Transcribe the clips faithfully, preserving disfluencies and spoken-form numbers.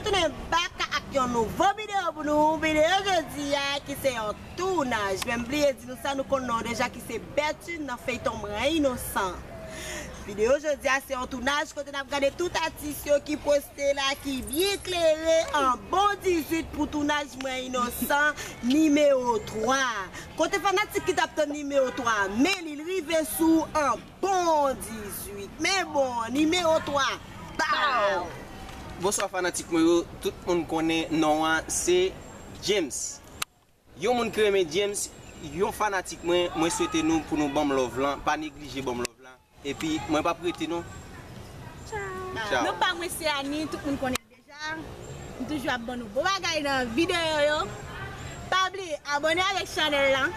Tounen baka ak yon nouvo videyo pou nou. Videyo jodi a ki se yon tounaj. Men m bliye di nou sa, nou konn non deja, ki se Bètine nan feyton Mwen Inosan. Videyo jodi a se yon tounaj kote n ap gade tout atis yo ki poste la, ki byen klere an bon dizuit pou tounaj Mwen Inosan nimewo twa. Kote fanatik ki t ap tann nimewo twa, men li rive sou an bon dizuit. Men bon, nimewo twa. Baw! Bonswa fanatik mwen yo, tout moun konnen non an se James. Yon moun ki renmen James, yon fanatik mwen, mwen swete nou pou nou ban m love lan, pa neglije ban m love lan. Epi mwen p ap rete non. Tchaw. Non pa mwen se Ani, tout moun konnen l deja. M toujou ap ban nou bon bagay nan videyo yo. Pa bliye abòne avèk chanèl la,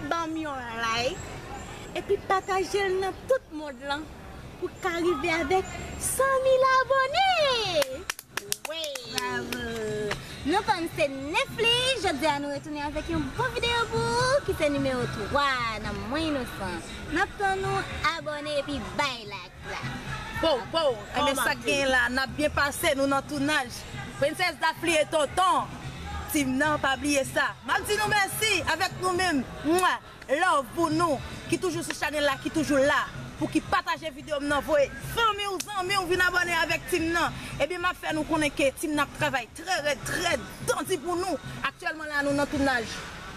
ban m yon like, epi pataje l nan tout mond lan pou ka rive avèk san mil abòne. Bravo! Non pa m se Nefli, jodi a nou retounen avèk yon bon videyo pou ou ki se nimewo twa nan Mwen Inosan. N ap tann ou abòne epi bay like la. Pow, pow, enben sa k genyen la, n ap byen pase, nou nan tounaj. Princess Daphley e Tonton. Team nan, pa bliye sa. M ap di nou mèsi avèk nou menm. Mwa, love pou nou ki toujou sou chanèl la, ki toujou la pou ki pataje videyo m nan, voye fanmi w, zanmi w vin abòne avèk team nan. Ebyen m ap fè nou konnen ke team nan ap travay trè rèd, trè dandi pou nou. Aktyèlman la nou nan tounaj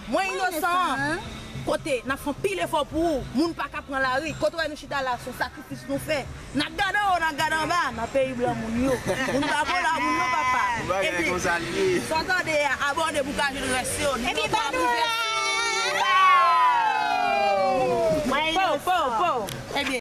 Mwen Inosan an, kote n ap fè anpil efò pou ou, moun pa ka pran lari. Kote w wè nou chita la, se yon sakrifis nou fè. N ap gade anwo, n ap gade anba, nan peyi blan moun yo. Moun pa bon la, moun non papa. Epi, sa w tande a, abòne pou ka jwenn rès yo. Nimewo twa ap rive